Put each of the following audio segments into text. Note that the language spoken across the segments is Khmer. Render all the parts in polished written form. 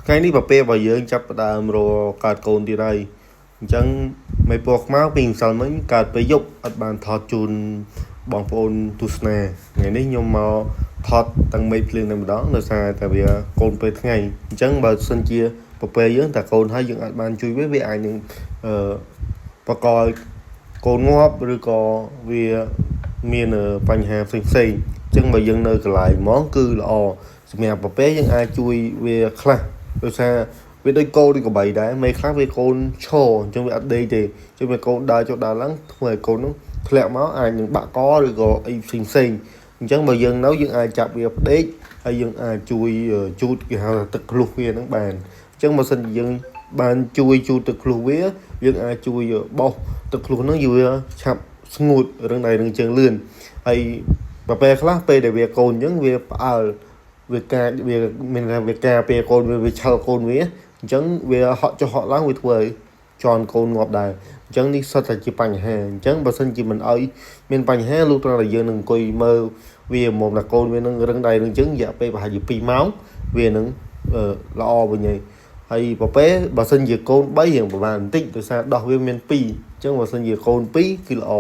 ថ្ងៃនេះប្រពេលរបស់យើងចាប់ផ្ដើមរកកើតកូនទៀតហើយអញ្ចឹងមេពណ៌ខ្មៅពីម្សិលមិញកើតពេលយប់អត់បានថតជូនបងប្អូនទស្សនាថ្ងៃនេះខ្ញុំមកថតទាំងមេឃភ្លៀងតែម្ដងដោយសារតែវាកូនពេលថ្ងៃអញ្ចឹងបើសិនជាប្រពេលយើងតែកូនហើយយើងអាចបានជួយវាវាអាចនឹងអឺបកកកូនងាប់ឬក៏វាមានបញ្ហាផ្សេងផ្សេងអញ្ចឹងបើយើងនៅកន្លែងហ្មងគឺល្អសម្រាប់ប្រពេលយើងអាចជួយវាខ្លះដោយសារវាដូចគោដូចក្របីដែរមេខ្លះវាកូនឈរអញ្ចឹងវាអត់ដេកទេអញ្ចឹងវាកូនដើរចុះដើរឡើងធ្វើឲ្យកូននោះធ្លាក់មកអាចនឹងបាក់កឬក៏អីផ្សេងផ្សេងអញ្ចឹងបើយើងនៅយើងអាចចាប់វាផ្ដេកហើយយើងអាចជួយជូតគេហៅថាទឹកឃ្លុះវានឹងបានអញ្ចឹងបើសិនជាយើងបានជួយជូតទឹកឃ្លុះវាយើងអាចជួយបោសទឹកឃ្លុះហ្នឹងវាឆាប់ស្ងួតរឹងដៃរឹងជើងលឿនហើយប្រពេលខ្លះពេលដែលវាកូនអញ្ចឹងវាផ្អើលវាការវាមានថាវាការពារកូនវាវាឆឹលកូនវាអញ្ចឹងវាហក់ចុះហក់ឡើងវាធ្វើឲ្យជន់កូនងាប់ដែរអញ្ចឹងនេះសុទ្ធតែជាបញ្ហាអញ្ចឹងបើសិនជាមិនអោយមានបញ្ហាលុះត្រាតែយើងនឹងអង្គុយមើលវាមុំតែកូនវានឹងរឹងដៃរឹងជើងរយៈពេលប្រហែលជា2ម៉ោងវានឹងល្អវិញហើយហើយប្រពេលបើសិនជាកូន3រៀងប្រហែលបន្តិចដោយសារដោះវាមាន2អញ្ចឹងបើសិនជាកូន2គឺល្អ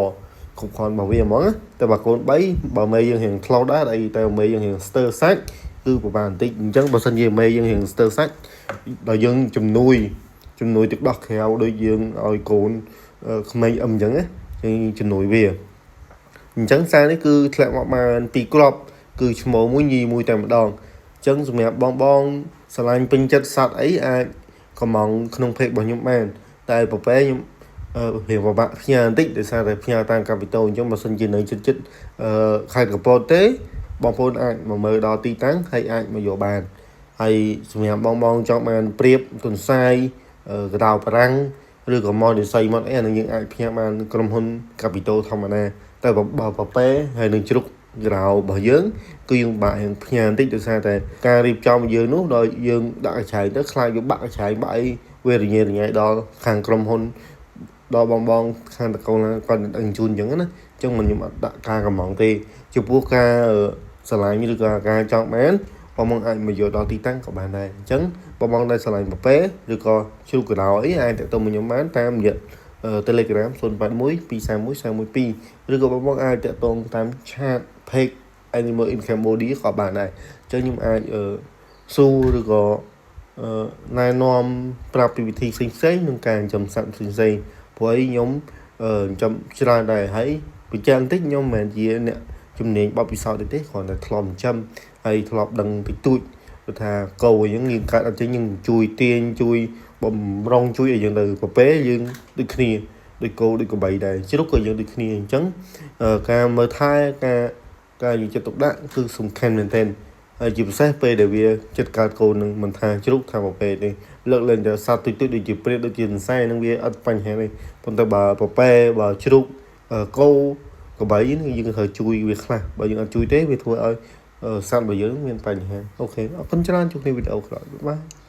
គ្រប់គ្រាន់របស់វាហ្មងតែបើកូន3បើមេយើងរៀងឆ្លោដែរអីតែមេយើងរៀងស្ទើសាច់គឺប្រហែលបន្តិចអញ្ចឹងបើសិនជាមេយើងរៀងស្ទើសាច់ដល់យើងជំនួយជំនួយទឹកដោះក្រៅដូចយើងឲ្យកូនក្មេងអឹមអញ្ចឹងណាយើងជំនួយវាអញ្ចឹងសារនេះគឺធ្លាក់មកបាន2គ្រាប់គឺឈ្មោះមួយញីមួយតែម្ដងអញ្ចឹងសម្រាប់បងបងស្រឡាញ់ពេញចិត្តសត្វអីអាចកំងក្នុង page របស់ខ្ញុំបានតែប្រពែខ្ញុំរៀងពិបាកផ្ញើបន្តិចដោយសារតែផ្ញើតាមកាពីតូអញ្ចឹងបើសិនជានៅចិត្តចិត្តអឺខេត្តកពតទេបងប្អូនអាចមកមើលដល់ទីតាំងហើយអាចមកយកបានហើយសម្រាប់បងបងចង់បានព្រៀបទន្សាយកដៅបារាំងឬក៏មកនិស័យមកអីអានឹងយើងអាចផ្ញើបានក្រុមហ៊ុនកាពីតូធម្មតាតែបើប៉ប៉ែហើយនឹងជ្រុកក្រៅរបស់យើងគឺយើងបាក់យើងផ្ញើបន្តិចដោយសារតែការរៀបចំយើងនោះដល់យើងដាក់កញ្ឆែងទៅខ្លាចវាបាក់កញ្ឆែងបាក់អីវារញ៉េរញ៉ៃដល់ខាងក្រុមហ៊ុនដល់បងបងខាងតកូនគាត់ដឹងជូនអញ្ចឹងណាអញ្ចឹងមិនខ្ញុំអត់ដាក់ការកំងទេចំពោះការស្រឡាញ់ឬក៏ការចង់បានបងបងអាចមកយកដល់ទីតាំងក៏បានដែរអញ្ចឹងបងបងដែលស្រឡាញ់ប្រពេឬក៏ជ្រូកកដោអីអាចតាក់ទងមកខ្ញុំបានតាមរយៈ Telegram 081 231 412ឬក៏បងបងអាចតាក់ទងតាម chat page Animal in Cambodia ក៏បានដែរអញ្ចឹងខ្ញុំអាចសួរឬក៏ណែនាំប្រាប់ពីវិធីផ្សេងផ្សេងក្នុងការចិញ្ចឹមសត្វផ្សេងផ្សេងព្រោះអីខ្ញុំចិញ្ចឹមច្រើនដែរហើយបញ្ជាក់បន្តិចខ្ញុំមិនមែនជាអ្នកជំនាញបទពិសោធន៍ទេគ្រាន់តែធ្លាប់ចិញ្ចឹមហើយធ្លាប់ដឹងតិចតួចព្រោះថាគោអញ្ចឹងយើងកើតអត់ចេញយើងជួយទាញជួយបំរុងជួយអីចឹងទៅប្រពេលយើងដូចគ្នាដូចគោដូចក្របីដែរជ្រុកក៏យើងដូចគ្នាអញ្ចឹងការមើលថែការការយកចិត្តទុកដាក់គឺសំខាន់មែនទែនហើយជាពិសេសពេលដែលវាចិត្តកើតកូននឹងមិនថាជ្រូកថាប្រពេទេលើកលែងតែសត្វទុយទុយដូចជាព្រាតដូចជាសន្សែនឹងវាអត់បញ្ហាទេប៉ុន្តែបើប្រពេបើជ្រូកគោក្របីនឹងយើងត្រូវជួយវាខ្លះបើយើងអត់ជួយទេវាធ្វើឲ្យសត្វរបស់យើងមានបញ្ហាOK អរគុណច្រើនជួបគ្នាវីដេអូក្រោយ bye.